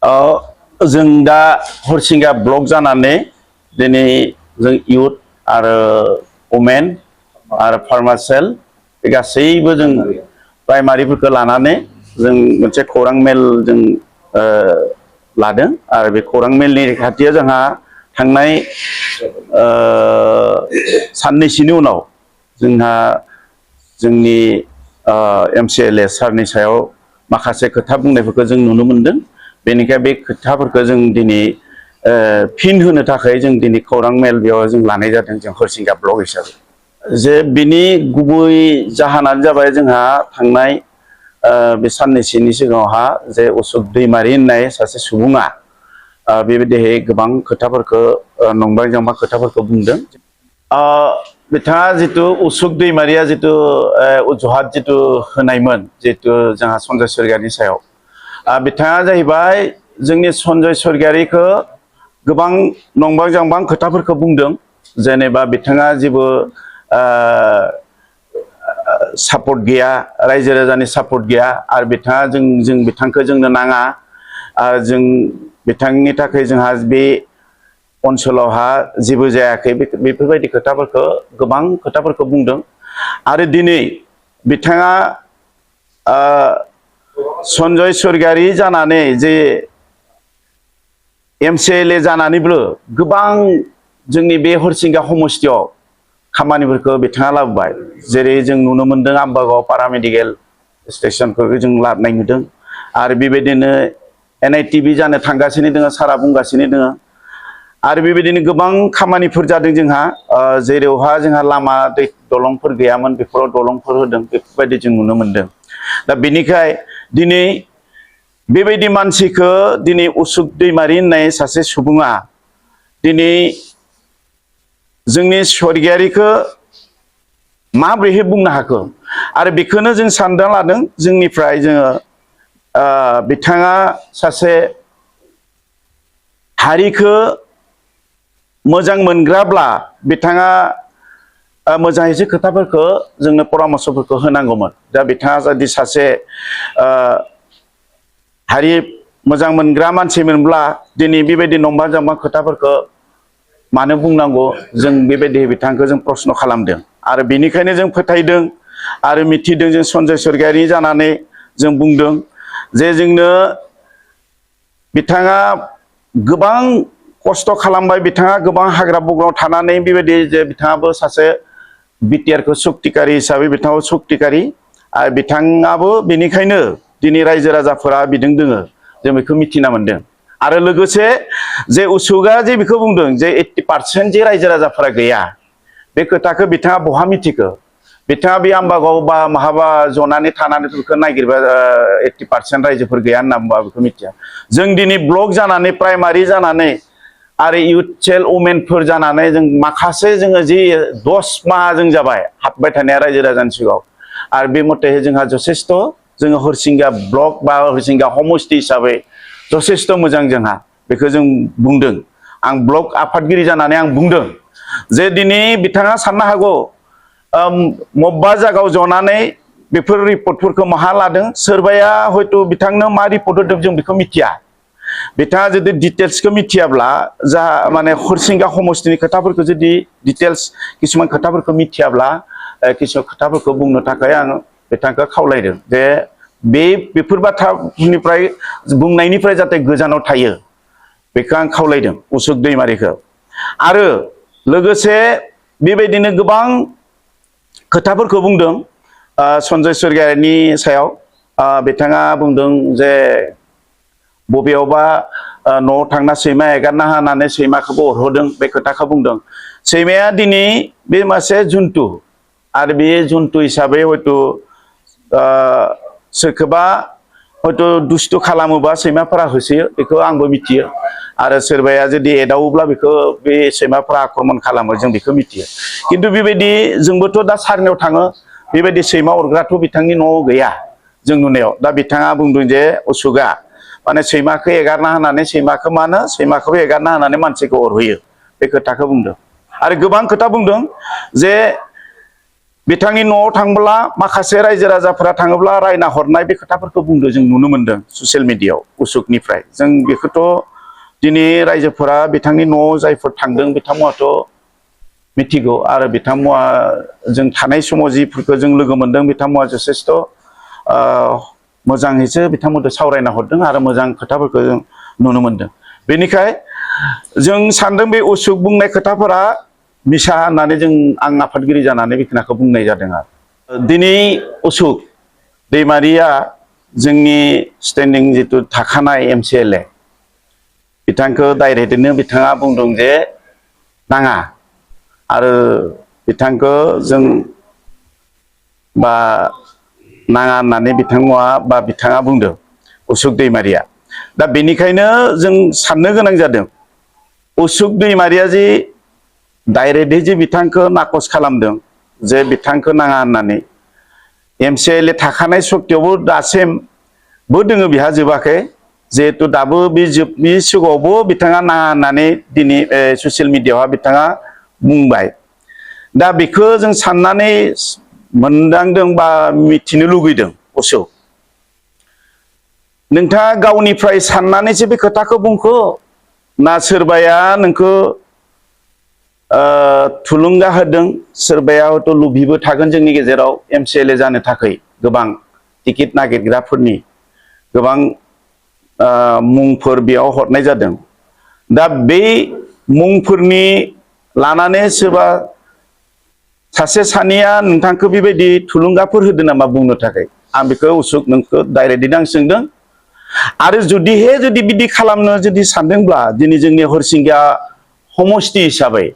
जों दा हरसिंगा ब्लक जानानै दिनै जों इउथ आरो वमेन आरो फार्मासेल बे गासैबो जों प्राइमारिफोरखौ लानानै जों मोनसे खौरां मेल जों लादों आरो बे खौरां मेलनि खाथिया जोंहा थांनाय साननैसोनि उनाव जोंहा जोंनि MCLA सारनि सायाव माखासे खोथा बुंनायफोरखौ जों नुनो मोनदों। बेनिखाय बे खोथाफोरखौ जों दिनै फिन होनो थाखाय जों दिनै खौरां मेल बेयाव जों लानाय जादों जों हरसिंगा ब्लक हिसाबै। जे बिनि गुबै जाहोनानो जाबाय जोंहा थांनाय बे साननैसोनि सिगाङावहा जे असुक दैमारि होननाय सासे सुबुङा बेबायदिहै गोबां खोथाफोरखौ नंबां जांबां खोथाफोरखौ बुंदों। बिथाङा जितु असुक दैमारिया जितु अजुहात जितु होनायमोन जितु जोंहा सन्जय स्वरगियारिनि सायाव बिथाङा जाहैबाय जोंनि सन्जय स्वरगियारिखौ गोबां नंबां जांबां खोथाफोरखौ बुंदों। जेनेबा बिथाङा जेबो सापर्ट गैया, रायजो राजानि सापर्ट गैया आरो बिथाङा जों बिथांखौ जोंनो नाङा आरो जों बिथांनि थाखाय जोंहा बे ओनसोलावहा जेबो जायाखै बेफोरबायदि खोथाफोरखौ गोबां खोथाफोरखौ बुंदों। आरो दिनै बिथाङा सन्जय स्वरगियारि जानानै जे MCLA जानानैबो गोबां जोंनि बे हरसिंगा समस्थियाव खामानिफोरखौ बिथाङा लाबोबाय। जेरै जों नुनो मोनदों आम्बागाव पारामेडिकेल स्टेसनफोरखौ जों लाबोनाय नुदों आरो बेबायदिनो NITV जानो थांगासिनो दङ, सारा बुंगासिनो दङ आरो बेबायदिनो गोबां खामानिफोर जादों जोंहा जेरावहा जोंहा लामा दै दलंफोर गैयामोन बेफोराव दलंफोर होदों, बेफोरबायदि जों नुनो मोनदों। दा बेनिखाय दिनै बेबायदि मानसिखौ दिनै असुक दैमारि होननाय सासे सुबुङा दिनै जोंनि स्वरगियारिखौ माबोरैहाय बुंनो हाखो आरो बेखौनो जों सानना लादों जोंनिफ्राय जोङो बिथाङा सासे हारिखौ मोजां मोनग्राब्ला बिथाङा मोजाङैसो खोथाफोरखौ जोंनो परामर्शफोरखौ होनांगौमोन। दा बिथाङा जुदि सासे हारि मोजां मोनग्रा मानसिमोनब्ला दिनै बेबायदि नंबां जांबां खोथाफोरखौ मानो बुंनांगौ, जों बेबायदि बिथांखौ जों प्रश्न खालामदों आरो बेनिखायनो जों फोथायदों आरो मिथिदों जों सन्जय स्वरगियारि जानानै जों बुंदों जे जोंनो बिथाङा गोबां खस्थ' खालामबाय, बिथाङा गोबां हाग्रा बंग्रायाव थानानै बेबायदि जे बिथाङाबो सासे बिटिआरखौ सक्तिकारि हिसाबै बिथाङाबो सक्तिकारि आरो बिथाङाबो बेनिखायनो दिनै रायजो राजाफोरा बिदों दोङो जों बेखौ मिथिना मोनदों। आरो लोगोसे जे उसुकआ जे बेखौ बुंदों जे 80% जे रायजो राजाफोरा गैया, बे खोथाखौ बिथाङा बहा मिथिखो? बिथाङा बे आम्बागाव बा महाबा जनानै थानानै बेखौ नागिरबा 80% रायजोफोर गैया होनना बुंबा बेखौ मिथिया। जों दिनै ब्लक जानानै प्राइमारि जानानै आरो इउथ सेल वमेनफोर जानानै जों माखासे जोङो जि 10 माह जों जाबाय हाबबाय थानाया रायजो राजानि सिगाङाव आरो बे मथे जोंहा जथेस्थ' जोङो हरसिंगा ब्लक बा हरसिंगा समस्ति हिसाबै जथेस्थ' मोजां जोंहा बेखौ जों बुंदों। आं ब्लक आफादगिरि जानानै आं बुंदों जे दिनै बिथाङा साननो हागौ मबेबा जायगायाव जनानै बेफोर रिपर्टफोरखौ माहा लादों, सोरबाया हयथ' बिथांनो मा रिपर्ट होदों जों बेखौ मिथिया। बिथाङा जुदि डिटेल्सखौ मिथियाब्ला जा माने हरसिंगा समस्तिनि खोथाफोरखौ जुदि डिटेल्स किसुमान खोथाफोरखौ मिथियाब्ला किसु खोथाफोरखौ बुंनो थाखाय आं बिथांखौ खावलायदों जे बेफोर बाथ्रानिफ्राय बुंनायनिफ्राय जाहाथे गोजानाव थायो बेखौ आं खावलायदों असुक दैमारिखौ। आरो लोगोसे बेबायदिनो गोबां खोथाफोरखौ बुंदों सन्जय स्वरगियारिनि सायाव। बिथाङा बुंदों जे बबेयावबा न'आव थांना सैमा एगारना होनानै सैमाखौबो अरहोदों, बे खोथाखौ बुंदों। सैमाया दिनै बे मासे जुन्थु आरो बे जुन्थु हिसाबै हयथ' सोरखौबा हयथ' दुस्थु खालामोबा सैमाफोरा होसोयो, बेखौ आंबो मिथियो आरो सोरबाया जुदि एदावोब्ला बेखौ बे सैमाफोरा आक्रमन खालामो जों बेखौ मिथियो। खिन्थु बेबायदि जोंबोथ' दा सारनियाव थाङो, बेबायदि सैमा अरग्राथ' बिथांनि न'आव गैया जों नुनायाव। दा बिथाङा बुंदों जे असुकआ माने सैमाखौ एगारना होनानै सैमाखौ मानो सैमाखौबो एगारना होनानै मानसिखौ अरहोयो, बे खोथाखौ बुंदों। आरो गोबां खोथा बुंदों जे बिथांनि न'आव थांब्ला माखासे रायजो राजाफोरा थाङोब्ला रायना हरनाय बे खोथाफोरखौ बुंदों जों नुनो मोनदों ससियेल मिडियायाव उसुकनिफ्राय जों बेखौथ' दिनै रायजोफोरा बिथांनि न'आव जायफोर थांदों बिथांमोनाथ' मिथिगौ आरो बिथांमोना जों थानाय समाव जिफोरखौ जों लोगो मोनदों बिथांमोना जथेस्थ' मोजाङैसो बिथांमोनजों सावरायना हरदों आरो मोजां खोथाफोरखौ जों नुनो मोनदों बेनिखाय जों सानदों बे उसुक बुंनाय खोथाफोरा मिसा होननानै जों आं आफादगिरि जानानै बे खोथाखौ बुंनाय जादों आरो दिनै उसुक दैमारिया जोंनि स्टेन्डिं जिथु थाखानाय MCLA बिथांखौ डाइरेक्टनो बिथाङा बुंदों जे नाङा आरो बिथांखौ जों बा नाङा होननानै बिथाङा बुंदों उसुक दैमारिया दा बेनिखायनो जों साननो गोनां जादों उसुक दैमारिया जे डाइरेक्टयै जे बिथांखौ नाकस खालामदों जे बिथांखौ नाङा होननानै MCLA थाखानाय सत्तेयावबो दासिमबो दोङो बिहा जोबाखै जिहेतु दाबो बे जोबनि सिगाङावबो बिथाङा नाङा होननानै दिनै ससियेल मिडियायावहा बिथाङा बुंबाय दा बेखौ जों साननानै मोनदांदों बा मिथिनो लुगैदों उसुक नोंथाङा गावनिफ्राय साननानैसो बे खोथाखौ बुंखो ना सोरबाया नोंखौ थुलुंगा होदों सोरबाया हयथ' लुबैबो थागोन जोंनि गेजेराव MCLA जानो थाखाय गोबां टिकेट नागिरग्राफोरनि गोबां मुंफोर बेयाव हरनाय जादों दा बे मुंफोरनि लानानै सोरबा सासे सानैया नोंथांखौ बेबायदि थुलुंगाफोर होदों नामा बुंनो थाखाय आं बेखौ उसुक नोंखौ डाइरेक्टलि आं सोंदों आरो जुदि बिदि खालामनो जुदि सानदोंब्ला दिनै जोंनि हरसिंगा समस्ति हिसाबै